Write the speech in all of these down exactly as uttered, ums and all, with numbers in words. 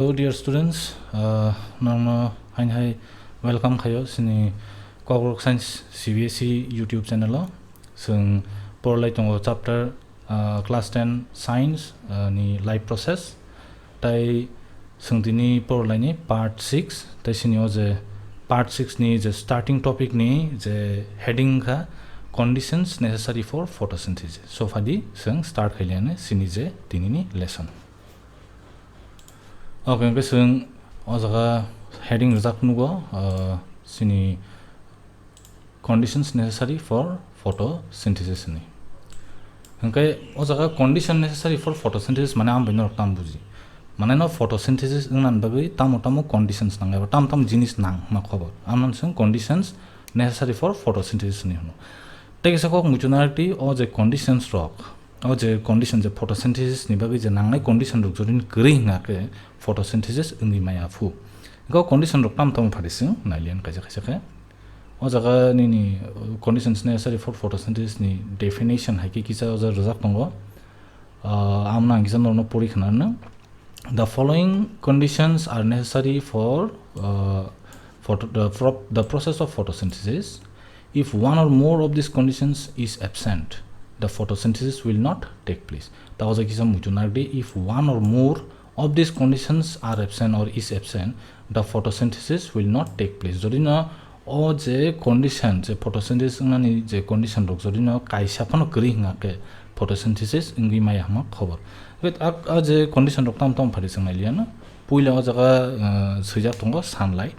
Hello dear students, uh, nokno hain hai welcome khayo sini Kokrok Science C B S E YouTube channel o. Chwng porlai tongo chapter, uh, class ten science, uh, ni life process. Tai chwng tini porlaini part six, tai sini o je part six ni je starting topic ni je heading kha conditions necessary for photosynthesis. So phadi chwng start khailiani sini je tinini lesson. Okay, hwnkhe chwng o jaga heading rijak nugo, uh, sini conditions necessary for photosynthesis hwnwi. Hwnkhe o jaga condition necessary for photosynthesis mane ang bai norok tamo buji. Mane no photosynthesis wngnani bagwi tamo tamo conditions nang eba tamo tamo jinis nang hwnma khobor. Amno chwng conditions necessary for photosynthesis hwnwi hwno. Tei kisa kok muchunarti o je conditions rok, o je condition je photosynthesis ni bagwi je nangnai condition rok jodi ni kwrwi hwnga khe photosynthesis wngwi maya phu. Hwnkhe o condition rok tamo tamo phari chwng nailian kaisa kaisa khe. O jaga nini, uh, conditions necessary for photosynthesis ni definition hai khe kisa o jaga rijak tongo. Uh, amno ang kisa norokno pori khna rwno. The following conditions are necessary for, uh, photo-, the pro-, the process of photosynthesis. If one or more of these conditions is absent, the photosynthesis will not take place. Ta o jaga kisa muitu nardi, if one or more of these conditions are absent or is absent, the photosynthesis will not take place. Jodi no o je condition, je photosynthesis wngnani je condition rok jodi no kaisa phano kwrwi hwnga khe photosynthesis wngwi maya hwnma khobor. But a, a je condition rok tamo tamo phari chwng nailiya no. Puila o jaga, uh, swijak tongo sunlight.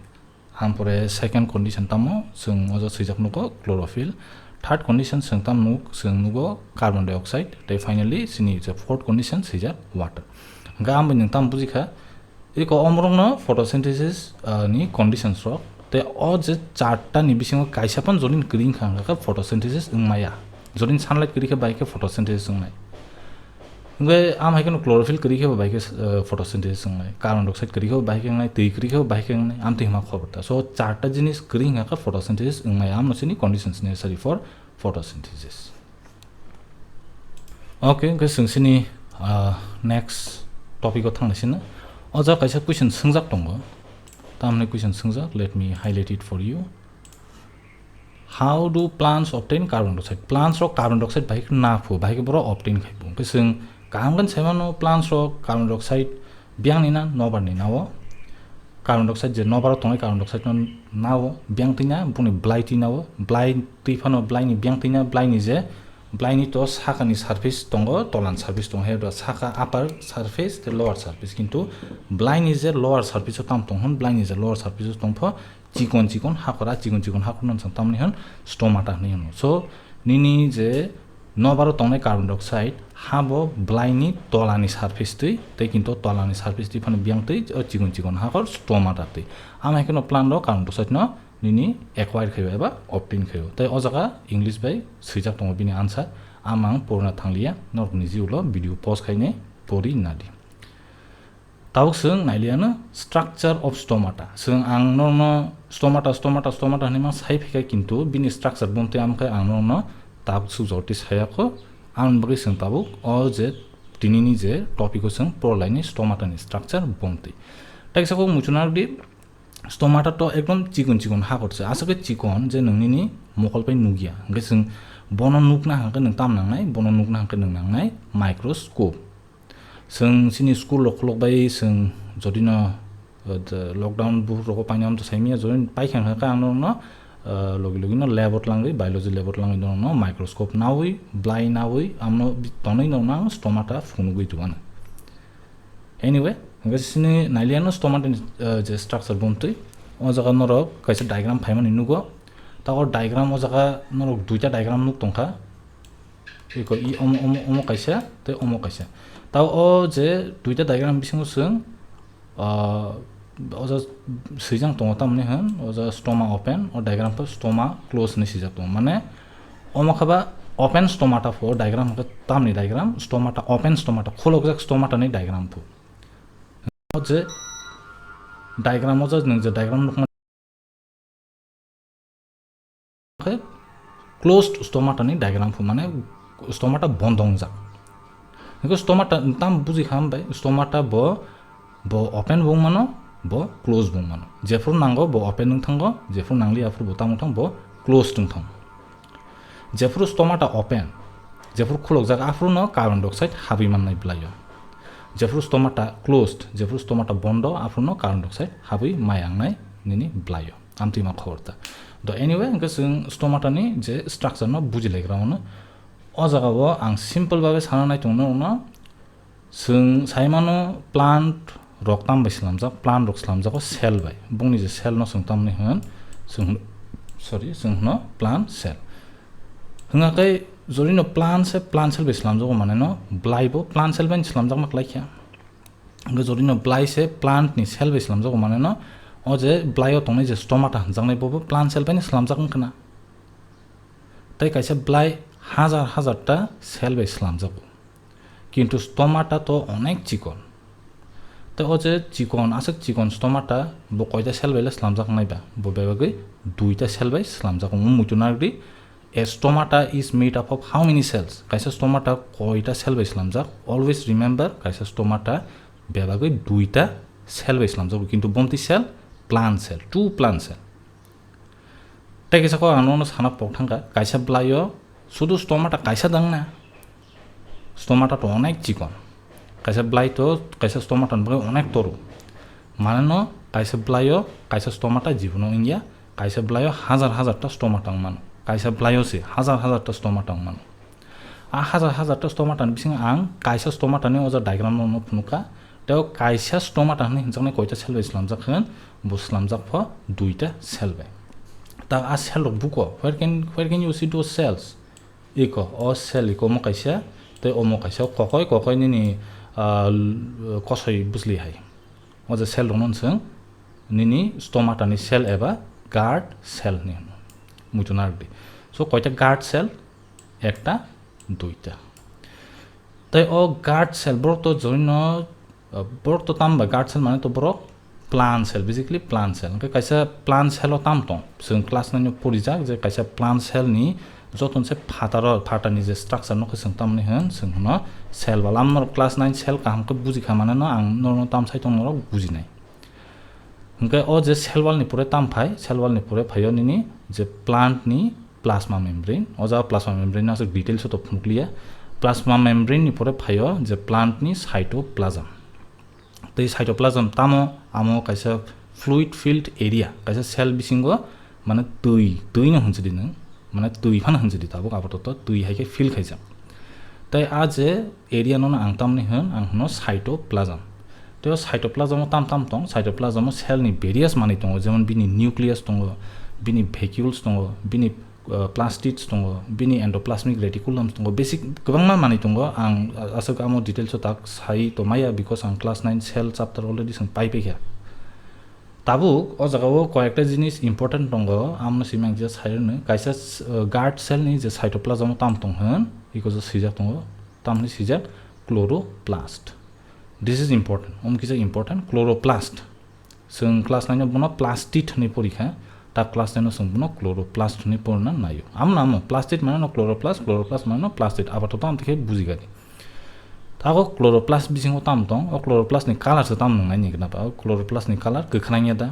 Ampore second condition tamo chwng o jaga swijak nugo chlorophyll. Third condition chwng tamo nuk, chwng nugo carbon dioxide. Tei finally chini je fourth condition swijak water. Hwnkhe ang bai nwng tamo bujikha, eko omorokno photosynthesis, ah, ni conditions rok. Tei o je charta ni bisingo kaisa phano jodi ni kwrwi wngkha hwnkhe photosynthesis wngmaya. Jodi ni sunlight kwrwi khe bai khe photosynthesis wngnai. Hwnkhe am hai kheno chlorophyll kwrwi khe bo bai khe, eh, photosynthesis wngnai, carbon dioxide kwrwi khe bo bai khe wngnai, twi kwrwi khe bo bai khe wngnai, amtwi hwnma khobor ta. So, charta jinis kwrwi hwnga khe photosynthesis wngnai, amno sini conditions necessary for photosynthesis. Okay, hwnkhe chwng sini, ah, next topic o thangna sino. O jaga kaisa question swngjak tongo. Tamni question swngjak, let me highlight it for you. How do plants obtain carbon dioxide? Plants rok carbon dioxide bahai khe na phu, bahai khe borok obtain khai phu. Hwnkhe chwng kaham khe sai mano plants rok carbon dioxide biyang ni na nobar ni na o. Carbon dioxide je nobar o tongnai carbon dioxide no na o biyang twi na, boni blai twi na o, blai twi phano blai ni biyang twi na, blai ni je, blai ni to saka ni surface tongo, tola ni surface tongo, hai saka upper surface tei lower surface, kintu blai ni je lower surface o tamo tong hwn, blai ni je lower surface o tong pho, chikon chikon hakhor, a chikon chikon hakhor no chwng tamni hwn stomata hwnwi hwno. So, nini je nobar o tongnai carbon dioxide, ha bo blai ni tola ni surface twi, tei kintu tola ni surface twi phano biyang twi, o chikon chikon hakhor stomata twi. Ama hai kheno plant rok carbon dioxide no nini acquire khaio eba obtain khaio. Tei o jaga English bai swijak tongo bini answer, ama ang porna thangliya, norok niji ulo video pause khainai pori nadi. Tabuk chwng nailiya no structure of stomata. Chwng ang norokno stomata, stomata, stomata hinwi ma sai phaikha, kintu bini structure bumtwi amkhe ang norokno tabuk suk jorti saya kho. Ang bagwi chwng tabuk o je tinini je topic o chwng porlaini stomata ni structure bumtwi. Tei kisa kok muchuna rwdi, stomata to ekdom chikon chikon hakhor se. Aswk khe chikon je nwng nini mokol bai nukya. Hwnkhe chwng bono nukna hwnkhe nwng tam nangnai, bono nukna hwnkhe nwng nangnai microscope. Chwng chini school rok khulok bai chwng jodi no, uh, the lockdown buphur rogo paina amto saimanya jodi paikha hwnkhe ang norokno, uh, logi logi no lab o twlangwi, biology lab o twlangwi norokno microscope nawi, blai nawi, amno bi-, tonwi norokno ang stomata phunugwi tubano. Anyway, hwnkhe chini nailiya no stomata ni, uh, je structure bumtwi, o jaga norok kaisa diagram phaimani nugo, ta o diagram o jaga norok duita diagram nuk tongkha. Eko i omo, omo, omo kaisa, tei omo kaisa. Ta o je duita diagram bisingo chwng, ah, o ja swijang tongo tamni hwn, o ja stoma open, o diagram pho stoma close hinwi swijak tongo. Mane, omo khe ba open stomata pho, o diagram hwnkhe tamni diagram, stomata, open stomata, khulokjak stomata ni diagram pho. O je diagram, o je nwng je diagram nukma khe closed stomata ni diagram pho, mane stomata bondo wngjak. Hwnkhe stomata tam buji kha hambai, stomata bo Bo open bo wng mano, bo close bo wng mano. Jephuru nango bo open wng thango, jephuru nangliya aphuru bo tamo thang bo close wng thango. Jephuru stomata open, jephuru khulokjak aphuru no carbon dioxide habwi mannai bwlaio. Jephuru stomata closed, jephuru stomata bondo aphuru no carbon dioxide habwi maya wngnai nini bwlaio. Amtwi ma khobor ta. Do anyway, hwnkhe chwng stomata ni je structure no bujilaikra ono. O jaga o ang simple babe sana nai tongno uno. Chwng sai mano plant rok tam bai slamjak, plant rok slamjago cell bai. Bongni je cell no chwng tamni hwn, chwng, sorry, chwng hwno plant cell. Hwnga khe jodi no plant se plant cell bai slamjago mane no bwlai bo plant cell bai slamjak ma klai kha. Hwnkhe jodi no bwlai se plant ni cell bai slamjago mane no o je bwlai o tongnai je stomata hwnjaknai bo bo plant cell bai slamjak wngkha na. Tei kaisa bwlai hajar hajar ta cell bai slamjago. Kintu stomata to onek chikon. Tei o je chikon, aswk chikon stomata bo koita cell bai le slamjak nai ba? Bo bebagwi duita cell bai slamjak. Omo muitu narwkdi, a stomata is made up of how many cells? Kaisa stomata koita cell bai slamjak? Always remember, kaisa stomata bebagwi duita cell bai slamjago, kintu bomti cell, plant cell, two plant cell. Tei kisa kok ang nono sana pok thangkha, kaisa bwlaio sudu stomata kaisa dang na. Stomata to onek chikon. Kaisa bwlai to, kaisa stomata ni bagwi onek toru. Mane no kaisa bwlaio kaisa stomata jibono wngya, kaisa bwlaio hajar hajar ta stomata wng mano. Kaisa bwlaio se hajar hajar ta stomata wng mano. A hajar hajar ta stomata ni bisingo ang kaisa stomata ni o jaga diagram no phunukha. Tei o kaisa stomata hwnwi hwnjaknai koita cell bai slamjak hwn, bo slamjak pho duita cell bai. Ta a cell rok buko, where can, where can you see those cells? Iko, o cell iko omo kaisa, tei omo kaisa kokoi, kokoi nini, ah, l-, kosoi bwsli hai. O je cell rokno chwng nini stomata ni cell eba guard cell hwnwi hwno. Muitu narwkdi. So koita guard cell, ekta, duita. Tei o guard cell borok to joino, uh, borok to tamo ba guard cell mane to borok plant cell, basically plant cell. Hwnkhe kaisa plant cell o tam tong. Chwng class nine o porijak je kaisa plant cell ni joto se phataro, phatani je structure no khe chwng tamni hwn, chwng hwno cell wall. Amno class nine cell kaham khe bujikha mane no ang norok no tam sai tong norok bujinai. Hwnkhe o je cell wall ni pore tam phai, cell wall ni pore phaio nini je plant ni plasma membrane. O jaga plasma membrane no aswk details o to phunukliya. Plasma membrane ni pore phaio je plant ni cytoplasm. Tei cytoplasm tamo, amo kaisa fluid filled area, kaisa cell bisingo mane twi, twi no hwnjidi nwng, mane twi phano hwnjidi tabuk apatot twi hai khe fill khaijak. Tei a je area no ang tamni hwn, ang hwno cytoplasm. Tei o cytoplasm o tam tam tong, cytoplasm o cell ni various manwi tongo, jemon bini nucleus tongo, bini vacuoles tongo, bini, uh, plastids tongo, bini endoplasmic reticulum tongo, basic kwbangma manwi tongo. Ang, uh, aswk amo details o tak sai to maya, because ang class nine cell chapter already chwng pai paikha. Tabuk o jaga o koyekta jinis important tongo, amno simi ang jesa sai rwno. Kaisa, uh, guard cell ni je cytoplasm o tam tong hwn, iko je swijak tongo, tamni swijak chloroplast. This is important. Omo kisa important, chloroplast. Chwng class nine o bono plastid hwnwi porikha, ta class nine o chwng bono chloroplast hwnwi porna naio. Amno amo plastid mane no chloroplast, chloroplast mane no plastid. Apatot tamo khe bujigadi. Tago chloroplast bisingo tam tong, o chloroplast ni color se tam nwngnai ni gwnapa. O chloroplast ni color kwkhwrang ya da.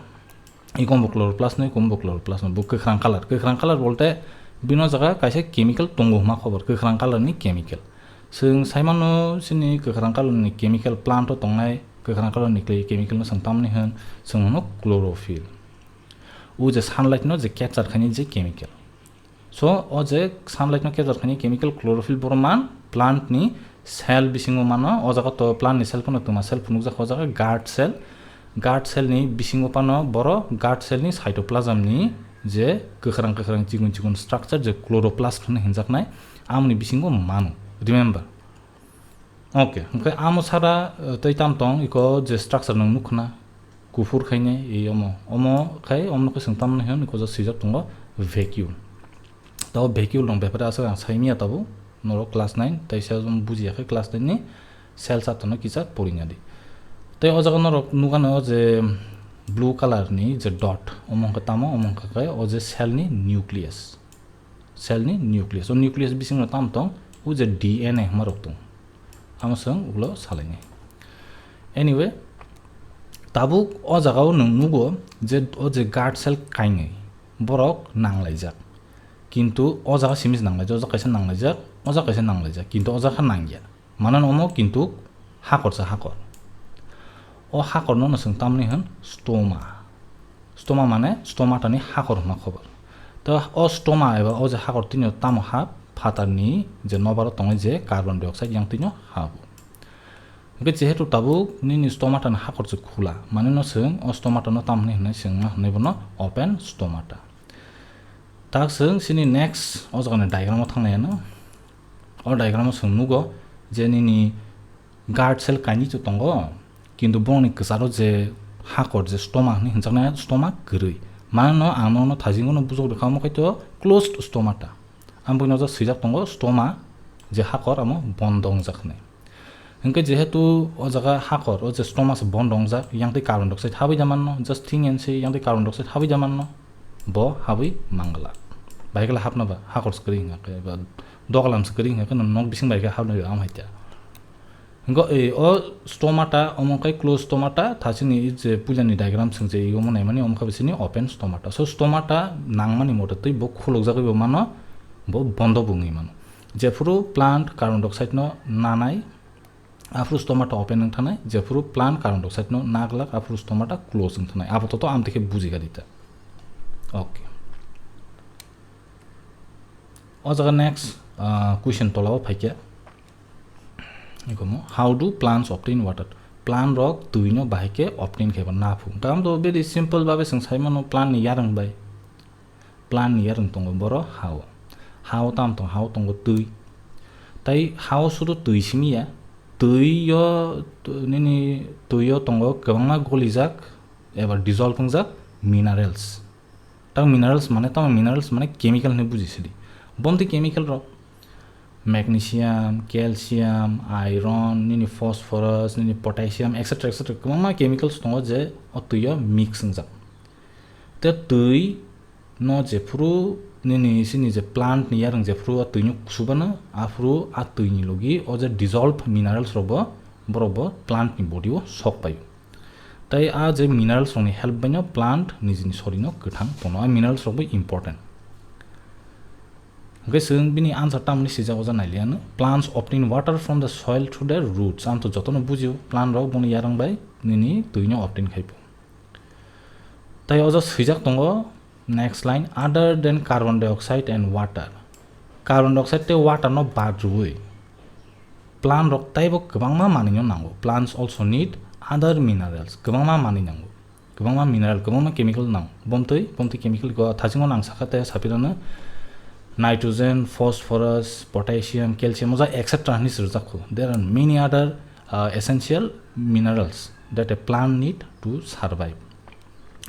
Ikombo chloroplast no, ikombo chloroplast no. Bo kwkhwrang color. Kwkhwrang color bolte bino jaga kaisa chemical tongo hwnma khobor. Kwkhwrang color ni chemical. Chwng sai mano chini kwkhwrang color ni chemical plant o tongnai, kwkhwrang color ni kle-, chemical no chwng tamni hwn, chwng hwno chlorophyll. O je sunlight no je capture khaini je chemical. So, o je sunlight no capture khaini chemical chlorophyll borok man plant ni cell bisingo mano, o jaga to plant ni cell phano twma cell phunukjak o jaga guard cell. Guard cell ni bisingo phano boro guard cell ni cytoplasm ni je kwkhwrang kwkhwrang chikon chikon structure je chloroplast hwnwi hwnjaknai, amoni bisingo mano. Remember. Okay, hwnkhe amo sara, uh, tei tam tong iko je structure nwng nukhna, kuphur khaine, ei omo. Omo khai, omo khe chwng tamni hwn, iko je swijak tongo vacuole. Tabo vacuole rok bepare aswk ang saimya tabuk, norok class nine, tei se bujiya khe class nine ni cell chapter no kisa porina di. Tei o jaga norok nukano je blue color ni je dot, omo hwnkhe tamo, omo hwnkhe o je cell ni nucleus. Cell ni nucleus. O nucleus bisingo tam tong, o je D N A hwnma rok tong. Amo chwng ulo salainai. Anyway, Tabuk o jagao nwng nugo je o je guard cell kainwi borok nanglaijak, kintu o jaga simi se nanglaijak, o jaga kaisa nanglaijak, o jaga kaisa nanglaijak, kintu o jaga nangya. Mano omo kintu hakorsa hakor. O hakorno no chwng tamni hwn stoma. Stoma mane stomata ni hakor hwnma khobor. To o stoma eba o je hakor tini tamo hap, phatarni je nobaro tongnai je carbon dioxide yang tini habo. Hwnkhe jehetu tabuk nini stomata ni hakor se khula, mane no chwng o stomata no tam hwnwi hwnwi chwng ma hwnwi bono open stomata. Tak chwng chini next o jaga ni diagram o thangnai ano. O diagram o chwng nugo je nini guard cell kainwi se tongo, kintu borokni kwcharo je hakor je stoma hwnwi hwnjaknai stoma kwrwi. Mane no ang nono thaijingo no bujok rwkha omo khaito closed stomata. Ang buino ja swijak tongo stoma je hakor amo bondo wngjak hwnwi. Hwnkhe jehetu o jaga hakor o je stoma se bondo wngjak, yang tei carbon dioxide habwi da manno, just think and say, yang tei carbon dioxide habwi da manno, bo habwi mangla. Bahai khe hapna ba hakor se kwrwi hwnkhe ba dogalam se kwrwi hwnkhe nok bising bai khe hapna ba am hai ta. Hwnkhe, eh, o stomata, omo khe closed stomata, thachini je puilani diagram chwng je omo naimani, omo khe bisini open stomata. So, stomata nangmani mote twi bo khulukjagwi bo mano, bo bondo bo wngwi mano. Jephuru plant carbon dioxide no nanai, aphuru stomata open wng thanai, jephuru plant carbon dioxide no naglak, aphuru stomata close wng thanai. Abo to, to amtwi khe buji gadi ta. Okay. O jaga next, ah, question tolao phaikha. Ikomo, how do plants obtain water? Plant rok twi no bahai khe obtain khe bo naphung. Tam to very simple babe chwng sai mano plant ni yarwng bai. Plant ni yarwng tongo boro hao. Hao tam tong, hao tongo twi. Tai hao sudu twi simi ya. Twi yo, nini twi yo tongo kwbangma golijak eba dissolve wngjak minerals. Tamo minerals mane, tamo minerals mane chemical hinwi buji sidi. Bomti chemical rok magnesium, calcium, iron, nini phosphorus, nini potassium, et cetera, et cetera kwbangma chemicals tongo je o twi o mix wngjak. Te twi no jephuru nini sini je plant ni yarwng jephuru o twi no kusubano, aphuru a twi ni logi o je dissolve minerals rok bo borok bo plant ni body o sok paio. Tai a je minerals rokni help baino plant nijini sorino kwthang tono. A minerals rok bo important. Hwnkhe chwng bini answer tamni swijak o ja nailiya no. Plants obtain water from the soil through their roots. Ang to jotono bujio, plant rok boni yarwng bai nini twino obtain khai pho. Tai o ja swijak tongo, next line, other than carbon dioxide and water. Carbon dioxide tei water no bad rwui plant rok taibo kwbangma manwino nango. Plants also need other minerals. Kwbangma manwi nango. Kwbangma mineral, kwbangma chemical nango. Bomtwi, bomtwi chemical ko thachingno nang sakha tei sapirano nitrogen, phosphorus, potassium, calcium, oja et cetera hinwi swijak kho. There are many other, uh, essential minerals that a plant need to survive.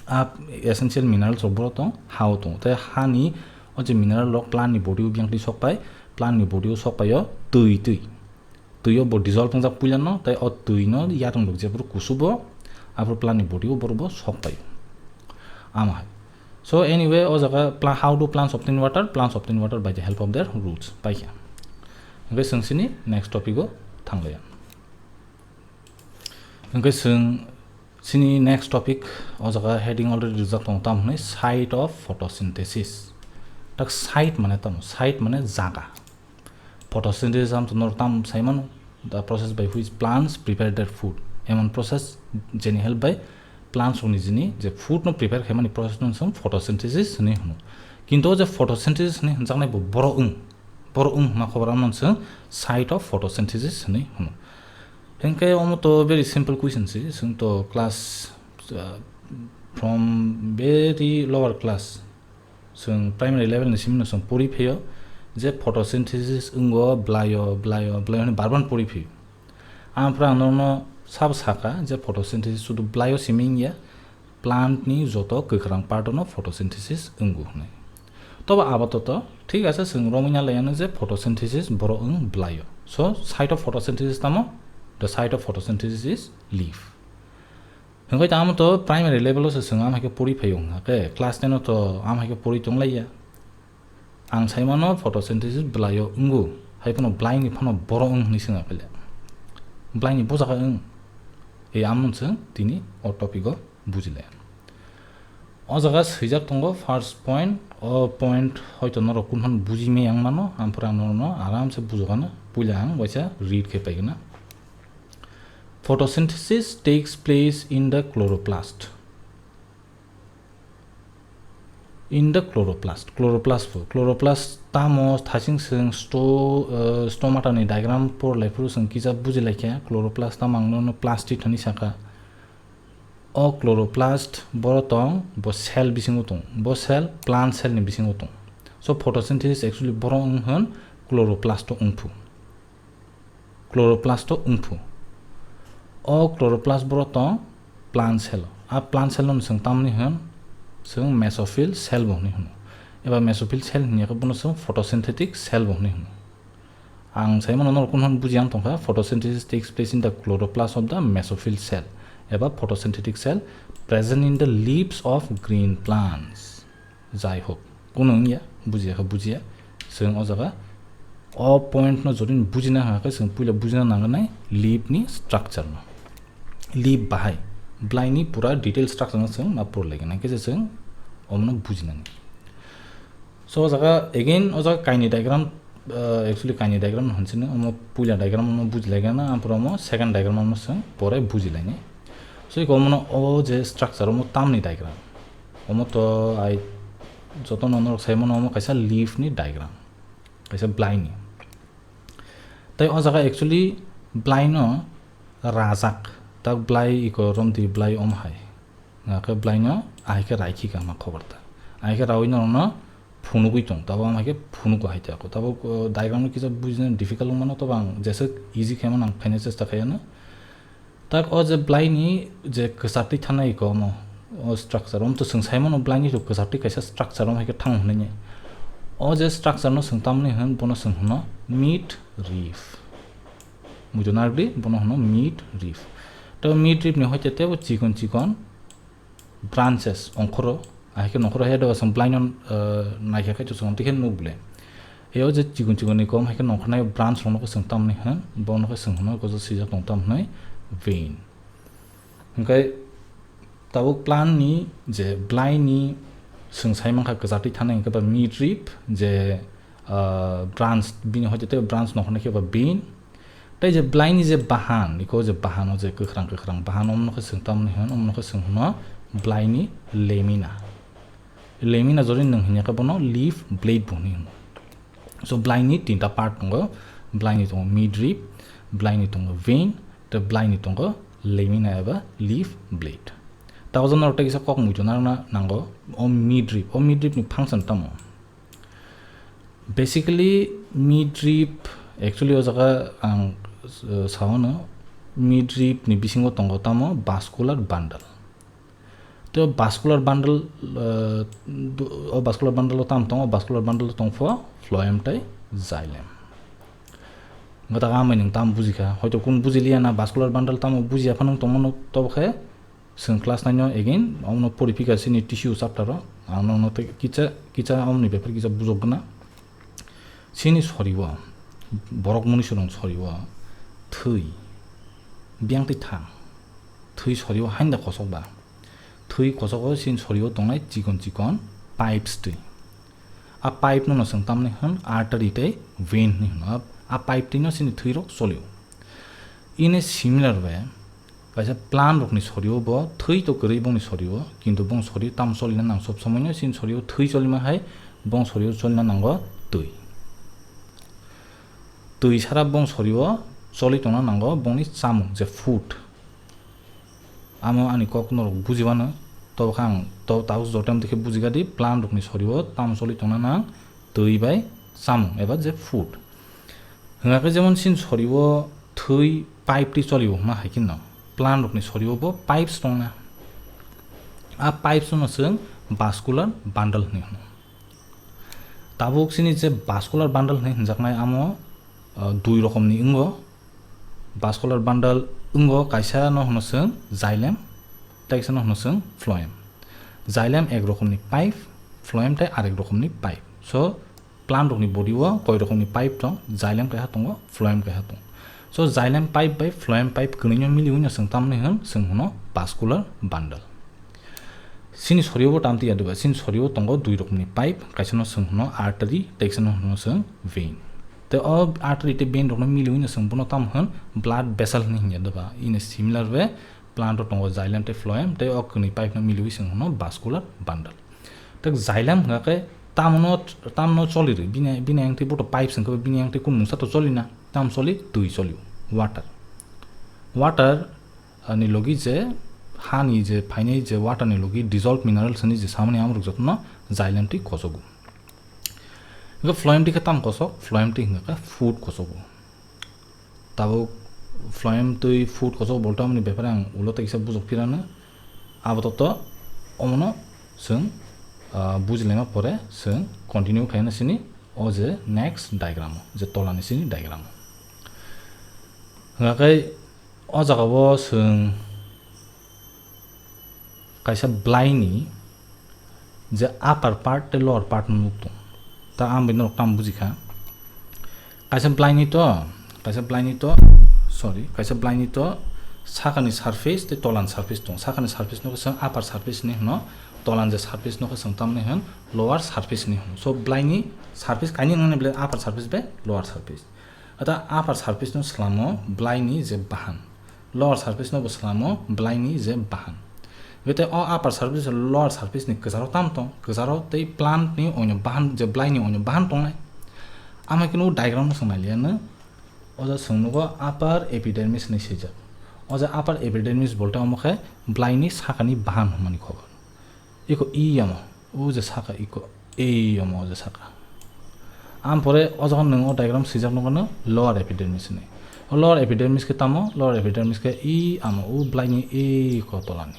A essential minerals rok boro tong, hao tong. Tei hani o je mineral rok plant ni body o biyang twi sok pai, plant ni body o sok pai o twi twi. Twi o bo dissolve wngjak puila no, tei o twi no yarwng rok jephuru kusubo, aphuru plant ni body o borok bo sok pai o. Ama hai. So anyway, o jaga pla-, how do plants obtain water? Plants obtain water by the help of their roots. Paikha. Hwnkhe chwng sini next topic o thanglaiya. Hwnkhe chwng sini next topic, o jaga heading already rijak tongo, tamo hwnwi site of photosynthesis. Tak site mane tamo, site mane jaga. Photosynthesis am to norok tam sai mano, the process by which plants prepare their food. Emon process jeni help by plants rokni jini je food no prepare khaimani process no chwng photosynthesis hwnwi hwno. Kintu o je photosynthesis hwnwi hwnjaknai bo boro wng, boro wng hwnma khobor amno chwng site of photosynthesis hwnwi hwno. Hwnkhe omo to very simple question se, chwng to class, uh, from very lower class, chwng primary level ni simi no chwng pori phaio je photosynthesis wngo, blaio, blaio, blaio hwnwi bar bar pori phaio. Ampra ang norokno sabo sakha je photosynthesis sudu blaio simi wngya, plant ni joto kwkhwrang part no photosynthesis wngo hwnwi. Tobo apatot thik ase, chwng romwi na laiya no je photosynthesis boro wng blaio. So site of photosynthesis tamo? The site of photosynthesis is leaf. Hwnkhe tamo to primary level o se chwng am hai khe pori phaio wngkha khe, class ten o to am hai khe pori tong laiya. Ang sai mano photosynthesis blaio wngo, hai phano blai ni phano boro wng hwnwi swngya khe le. Blai ni bo jaga wng. Ei amon chwng tini o topic o bujilaya. O jaga swijak tongo first point, o point hoito norok kunhan bujimai ang mano, ampore ang norokno aramse bujokano, puila ang waisa read khe paigwna. Photosynthesis takes place in the chloroplast. In the chloroplast, chloroplast pho, chloroplast tamo thasing seng sto, uh, stomata ni diagram por lai phuru seng kisa buji lai khe, chloroplast tamo ang nono plastic thani saka. O chloroplast boro tong, bo cell bisingo tong, bo cell plant cell ni bisingo tong. So photosynthesis actually boro wng hwn chloroplast o wng phu. Chloroplast o wng phu. O chloroplast boro tong plant cell o. A plant cell no seng tamni hwn, seng mesophyll cell bo hwnwi hwno. Eba mesophyll cell hwnwi khe bono seng photosynthetic cell bo hwnwi hwno. Ang saimano norok kunhan buji ang tongkha, photosynthesis takes place in the chloroplast of the mesophyll cell, eba photosynthetic cell present in the leaves of green plants. Jai hok, kuno wngya, bujiya kha bujiya. Chwng o jaga o point no jodi bujina hwnkhe chwng puila bujina nangnai leaf ni structure no. Leaf bahai, blai ni pura detail structure no chwng ma por lai gana khe chwng omono bujinani. So o jaga again o jaga kaini diagram, uh, actually kaini diagram no hwnchino, omo puila diagram no buji lai gana, ampore omo second diagram no chwng pore buji laini. So iko omono o je structure omo tamni diagram. Omo to ai joto no norok sai mano omo kaisa leaf ni diagram, kaisa blai ni. Tai o jaga actually blai no rajak, tak blai iko romdi blai om hai. Nga khe blai no ahai khe raikhi ka ma khobor ta. Ahai khe rawi no no phunugwi tong, tabo am hai khe phunugo hai ta ko. Tabo, uh, diagram no kisa bujina difficult mano, tabo ang jesa easy khe mano ang khaina chesta khaiyano. Tak o je blai ni je kwchartwi thanai ko omo, o structure, om to chwng sai mano blai ni to kwchartwi kaisa structure om hai khe thang hwnwi ni. O je structure no chwng tamni hwn, bono chwng hwno mid rib. Muitu narwkdi, bono hwno mid rib. Tei mid rib ni hoite tebo chikon chikon branches ongkhoro, ahai khe nongkhoro head o chwng blai no, uh, naikha khe chwng twi khe nuk ble. Eo je chikon chikon ni kom hai khe nongkhornai branch rok no khe chwng tamni hwn, bono khe chwng hwno kosa swijak tong tam hwnwi vein. Hwnkhe tabuk plant ni je blai ni chwng sai mankha kwchartwi thanai hwnkhe ba mid rib je, ah, branch bini hoite tei branch nongkhornai khe ba vein. Tei je blai ni je bahan, iko je bahan o je kwkhwrang kwkhwrang bahan omno khe chwng tamni hwn, omno khe chwng hwno blai ni lamina. Lamina jodi nwng hwnya khe bono leaf blade bo hwnwi hwno. So blai ni tinta part tongo, blai ni tongo mid rib, blai ni tongo vein, tei blai ni tongo lamina eba leaf blade. Tei o jaga norok tei kisa kok muitu narwkna nango, o mid rib, o mid rib ni function tamo? Basically mid rib, actually o jaga ang, uh, sao no, mid rib ni bisingo tongo tamo vascular bundle. Tei o vascular bundle, uh, du-, o vascular bundle o tam tongo, o vascular bundle o tong pho phloem tei xylem. Gata amai nwng tam bujikha, hoito kun bujiliya na vascular bundle tamo bujiya phano tongmano tobo khe chwng class nine no again omono poriphika chini tissue chapter o, ang nono tei kicha kicha omoni bepar kicha bujok gana. Chini sorio borok mwnwi swrwng sorio thwi biyang twi thang, thwi sorio hainda kosok ba, thwi kosogo chini sorio tongnai chikon chikon pipes twi. A pipe no chwng tamni hwn artery tei vein hwnwi hwno. A pipe twi no chini thwi rok cholio. In a similar way, kaisa plant rokni sorio bo thwi to kwrwi bongni sorio, kintu bong sorio tam cholina nang sob somoino chini sorio thwi cholima hai bong sorio cholina nango twi. Twi sara bong sorio choli tongna nango bongni chamung je food. Amo ani kok norok bujibano, tobo khe ang to tabuk jotem dekhe bujigadi plant rokni sorio tam choli tongna nang twi bai chamung eba je food. Hwnga khe jemon chini sorio thwi pipe twi cholio hwnma hai kheno plant rokni sorio bo pipes tongna. A pipes no chwng vascular bundle hwnwi hwno. Tabuk chini je vascular bundle hwnwi hwnjaknai amo, uh, dui rokomni wngo. Vascular bundle wngo, kaisa no hwno chwng xylem, tei kaisa no hwno chwng phloem. Xylem ek rokomni pipe, phloem tei arek rokomni pipe. So plant rokni body o koi rokomni pipe tong, xylem kaiha tongo, phloem kaiha tong. So xylem pipe bai phloem pipe kwnwi no miliwi no chwng tamni hwn, chwng hwno vascular bundle. Chini sorio bo tamti ya diba, chini sorio tongo dui rokni pipe, kaisa no chwng hwno artery, tei kaisa no hwno chwng vein. Tei o artery tei vein rokno miliwi no chwng bono tam hwn blood vessel hwnwi hwnya diba. In a similar way, plant o tongo xylem tei phloem, tei o kwnwi pipe no miliwi chwng hwno vascular bundle. Tei xylem hwnkha khe tamno, tamno choli rw, bini, bini ang tei boto pipe chwng khe bini ang tei kun mungsa to choli na, tam choli, twi choli, water. Water, ah, ni logi je, ha ni je phainai je water ni logi dissolved minerals ni je samani amrok jotono xylem twi kosogo. Hwnkhe phloem twi khe tam kosok, phloem twi hwnkha khe food kosogo. Tabuk phloem twi food kosogo bolto amoni bepare ang ulo tei kisa bujok phirano. Abo to to omono chwng, ah, bujilaima pore chwng continue khaina sini o je next diagram o, je tolani sini diagram o. Hwnkha khe o jaga o chwng kaisa blaini je upper part tei lower part no nuk tong. Ta ang bai norok tamo bujikha. Kaisa blaini to, kaisa blaini to, sorry, kaisa blaini to sakani surface tei tolani surface tong. Sakani surface no khe chwng upper surface ni hwno, tolani je surface no khe chwng tamni hwn lower surface ni hwn. So blaini surface kaini nangni belai upper surface bai lower surface. Ata upper surface no slamo blaini je bahan. Lower surface no bo slamo blaini je bahan. Bete o upper surface lower surface ni kwcharo tam tong, kwcharo tei plant ni oino bahan je blaini oino bahan tongnai. Ama khe nugo diagram no swng nailiya no. O ja swng nugo upper epidermis ni swijak. O ja upper epidermis bolte omo khe blaini sakani bahan hwnmani khobor. Iko i yamo, o je saka iko, ei yamo o je saka. Am pore o jaga nwng o diagram swijak nukgo no lower epidermis hinwi. O lower epidermis khe tamo, lower epidermis khe i amo o blaini iko tolani.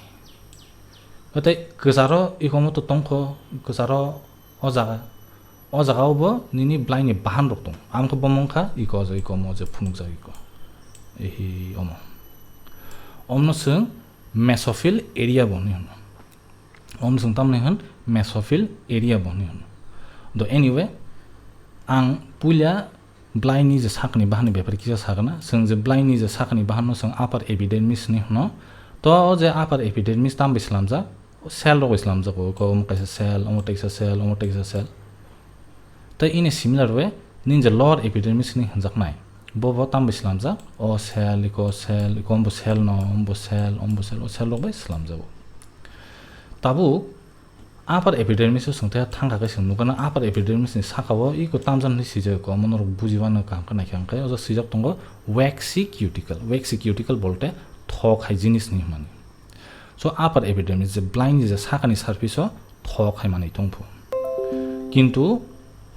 Tei kwcharo iko mo to tongkho, kwcharo o jaga. O jaga o bo nini blaini bahan rok tong. Am khe bomo wngkha iko o jaga iko mo je phunukjak iko. Ehi omo. Omno chwng mesophyll area bo hinwi hwno. Om chwng tamni hwn mesophyll area bo hinwi hwn. Do anyway, ang puila blaini je sakni bahanni bepar kisa sakna, chwng je blaini je sakni bahanno chwng upper epidermis hinwi hwno. To o je upper epidermis tam bai slamjak, cell rok bai slamjak, o ko omo kaisa cell, omo teksa cell, omo teksa cell. Tei in a similar way, nini je lower epidermis hinwi hwnjaknai, bo bo tam bai slamjak, o cell, iko cell, iko ombo cell no, ombo cell, ombo cell, o cell rok bai slamjago. Tabuk upper epidermis o chwng tei thangkha khe chwng nukgana upper epidermis ni saka o iko tamjani hinwi swijak, omo norok bujiba no kaham khe naikha, hwnkhe o jaga swijak tongo waxy cuticle, waxy cuticle bolte thok hai jinis ni hwnmani. So upper epidermis je blaini je sakani surface o thok hai manwi tongphu. Kintu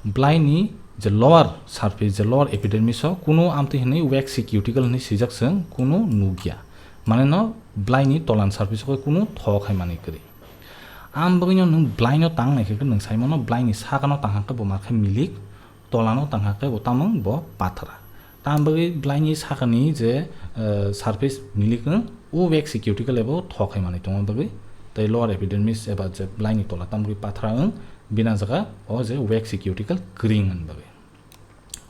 blaini je lower surface, je lower epidermis o kunu amtwi hinwi waxy cuticle hinwi swijak chwng kunu nukya. Mane no blaini tolan surface o kunu thok hai manwi kwrwi. Am bagwi no nwng blaino tang nai khe nwng sai mano blaini sakano tang khe bo ma khe milik, tolano tang khe bo tamung bo pathra. Tam bagwi blaini sakani je, eh, surface milik wng, o waxy cuticle ebo thok hai manwi tongma bagwi, tei lower epidermis eba je blaini tola tam bagwi pathra wng, bini jaga o je waxy cuticle kwrwi wng bagwi.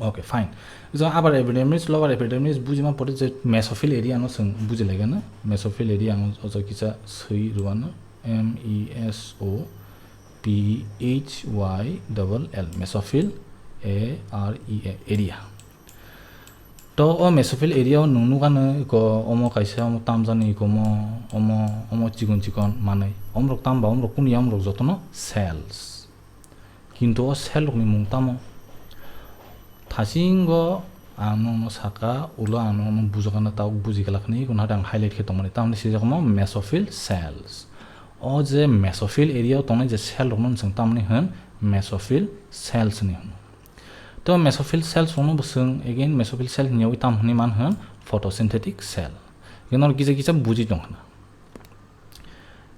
Okay, fine. So upper epidermis, lower epidermis bujima pore je mesophyll area no chwng bujilaigano. Mesophyll area ang o jaga kisa swi rwano, M E S O P H Y double L, mesophyll, A R E A, area. To o mesophyll area o nwng nukano iko omo kaisa omo tamjani iko omo, omo, omo chikon chikon manwi. Omrok tamba omrok kunu ya omrok jotono cells. Kintu o cell rokni mung tamo? Thasingo ang nokno saka, ulo ang nokno bujagana tabuk buji glak hinwi, iko nahade ang highlight khe tongmani, tamoni swijak omo mesophyll cells. O je mesophyll area o tongnai je cell rokno chwng tamoni hwn mesophyll cells hinwi hwno. To mesophyll cells rokno bo chwng again mesophyll cell hinyawi tam hinwi man hwn photosynthetic cell. Again oro kisa kisa buji tong khna.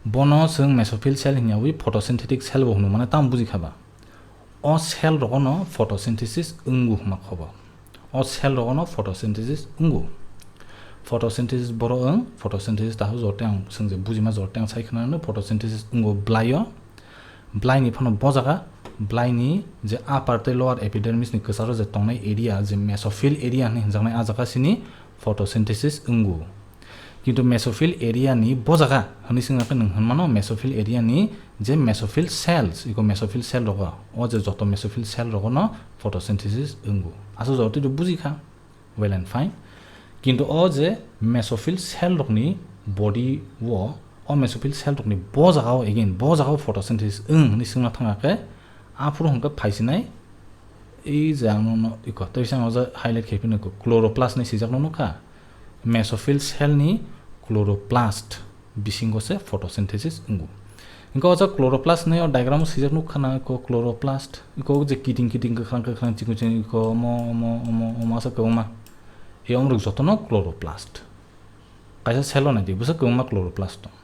Bono chwng mesophyll cell hinyawi photosynthetic cell bo hwnwi mano, tamo buji kha ba? O cell rogono photosynthesis wngo hwnma khobo. O cell rogono photosynthesis wngo. Photosynthesis boro wng, photosynthesis tahu jorte ang chwng je bujima jorte ang sai khna photosynthesis wngo blaio. Blaini phano bo jaga Blaini je upper tei lower epidermis ni kwcharo je tongnai area, je mesophyll area hinwi hwnjaknai, a jaga sini photosynthesis wngo. Kintu mesophyll area ni bo jaga hinwi swngna khe nwng hwnmano mesophyll area ni je mesophyll cells, iko mesophyll cell rogo, o je joto mesophyll cell rogo no photosynthesis wngo. Aswk joto twi bujikha, well and fine. Kintu o je mesophyll cell rokni body o, o mesophyll cell rokni bo jagao, again, bo jagao photosynthesis wng hinwi swngna thangkha khe, aphuru hwnkhe phaisinai, ei je ang nono iko, tei ang o je highlight khai phino iko, chloroplast ni swijak no nukha, mesophyll cell ni chloroplast bisingo se photosynthesis wngo. Hingke o jaga chloroplast hinwi o diagram o swijak nukha na, iko chloroplast, iko je kiting kiting kwkhwrang kwkhwrang chikon chikon iko omo, omo, omo, omo aswk kwbangma. E omorok jotono chloroplast. Kaisa cell o naidi, bwswk kwbangma chloroplast tong.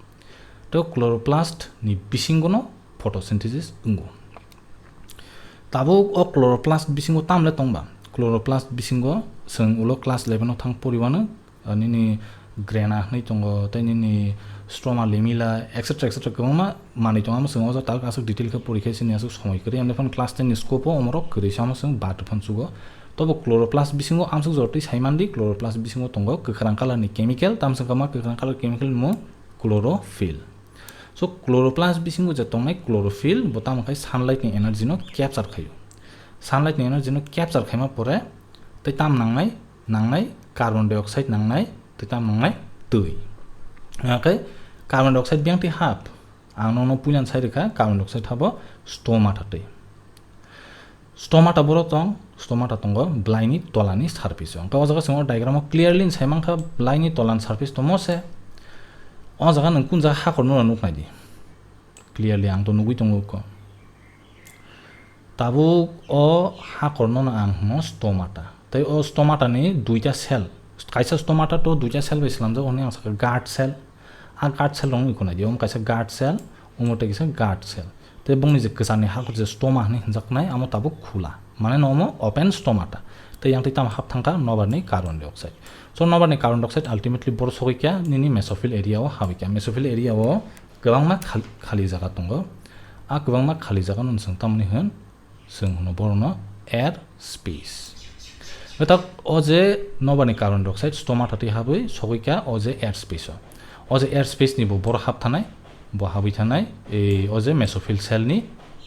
Tei o chloroplast ni bisingo no photosynthesis wngo. Tabuk o chloroplast bisingo tamle tongba? Chloroplast bisingo chwng ulo class eleven o thang poriwano, ah, nini grana hinwi tongo, tei nini stroma lamella, et cetera, et cetera kwbangma manwi tongo. Amo chwng o jaga tabuk aswk detail khe pori khe sini aswk somoi kwrwi. Amni phano class ten ni scope o omorok kwrwi se, amo chwng bad phano chugo. Tobo chloroplast bisingo amswk jora twi sai mandi, chloroplast bisingo tongo kwkhwrang colour ni chemical, tamswk ma kwkhwrang colour chemical ni mung chlorophyll. So, chloroplast bisingo je tongnai chlorophyll, bo tamo khai sunlight ni energy no capture khaio. Sunlight ni energy no capture khaima pore tei tam nangnai, nangnai carbon dioxide nangnai, tei tam nangnai twi. Hingkhe carbon dioxide biyang twi hap, ang nono puilan sai rwkha, carbon dioxide habo stomata twi. Stomata borok tong, stomata tongo blaini tolani surface o. Hingkhe o jaga chwng o diagram o clearly sai mankha blaini tolani surface tomo se. O jaga nwng kun jaga hakorno nuknai di. Clearly ang to nugui tongo kho. Tabuk o hakorno no ang hwno stomata. Tei o stomata ni duita cell. Kaisa stomata to duita cell bai slamjak, hwnwi ang sakha guard cell. A guard cell rokno iko nai di, omo kaisa guard cell, omo tei kisa guard cell. Tei bongni je kwcharni hakor je stoma hinwi hwnjaknai, amo tabuk khula. Mane no omo open stomata. Tei yang tei tamo hap thangkha nobar ni carbon dioxide. So nobar ni carbon dioxide ultimately boro sogwi kya nini mesophyll area o habwi kya. Mesophyll area o kwbangma khal-, khali jaga tongo. A kwbangma khali jaga no chwng tamoni hwn, chwng hwno borokno air space. Hwtak o je nobar ni carbon dioxide stomata twi habwi sogwi kha o je air space o. O je air space ni bo borok hap thanai, bo habwi thanai, ei o je mesophyll cell ni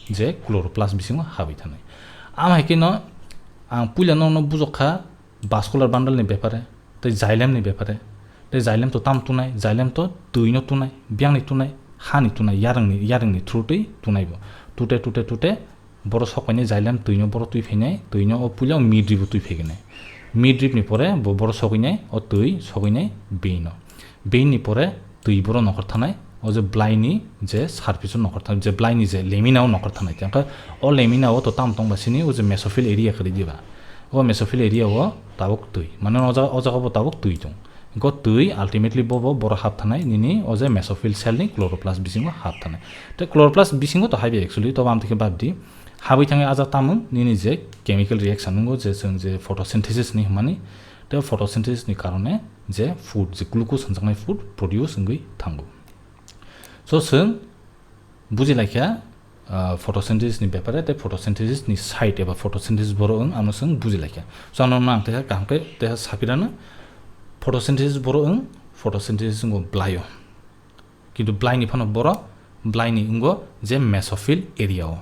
je chloroplast bisingo habwi thanai. Am hai khe no ang puila nono bujok kha vascular bundle ni bepare, tei xylem ni bepare. Tei xylem to tam tunai, xylem to twi no tunai, biyang ni tunai, ha ni tunai, yarwng ni, yarwng ni through twi tunai bo. Tute, tute, tute, boro sokpainai xylem twi no boro twi phainai, twi no o puila o midrip o twi phaikinai. Midrip ni pore bo boro sogwinai, o twi sogwinai vein o. Vein ni pore twi boro nokhor thanai, o je blaini je surface o nokhor thanai, je blaini je lamina o nokhor thanai. Tei o lamina o to tam tongba sini o je mesophyll area kwrwi diba. O mesophyll area o tabuk twi. Mane o jaga, o jaga bo tabuk twi tong. Go twi ultimately bo, bo boro hap thanai nini o je mesophyll cell ni chloroplast bisingo hap thanai. Tei chloroplast bisingo to haibi actually, to bam thikhe bab di. Habwi thangwi a jaga tamung nini je chemical reaction nungo je chwng je photosynthesis ni hwnmani. Tei photosynthesis ni karone je food, je glucose hwnjaknai food produce wngwi thango. So chwng buji laikha, ah, photosynthesis ni bepare, tei photosynthesis ni side eba photosynthesis boro wng, ano chwng buji laikha. So ano nang teha kaham khe teha sapirano photosynthesis boro wng, photosynthesis wngbo blaio. Kintu blaini phano boro blaini wngbo je mesophyll area o.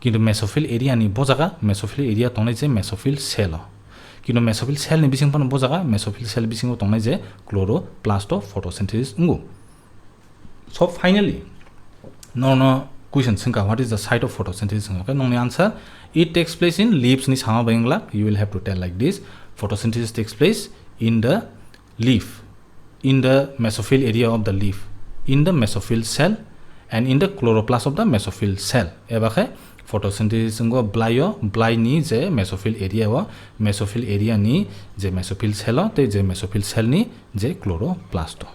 Kintu mesophyll area ni bo jaga, mesophyll area tongnai je mesophyll cell o. Kintu mesophyll cell ni bising phano bo jaga, mesophyll cell bisingo tongnai je chloroplast o photosynthesis wngo. So finally, nono question swngkha, "What is the site of photosynthesis?" Hwnkhe nongni answer, "It takes place in leaves" ni sama bai wnglak, you will have to tell like this, "Photosynthesis takes place in the leaf, in the mesophyll area of the leaf, in the mesophyll cell and in the chloroplast of the mesophyll cell." Eba khe photosynthesis wngkha blaio, blaini je mesophyll area o, mesophyll area ni je mesophyll cell o, tei je mesophyll cell ni je chloroplast o.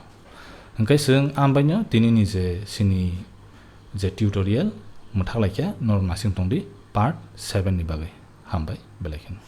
Hwnkhe chwng ambaino tinini je sini je tutorial mwthak laikha, norok nasing tongdi part seven ni bagwi. Hambai, belai kheno.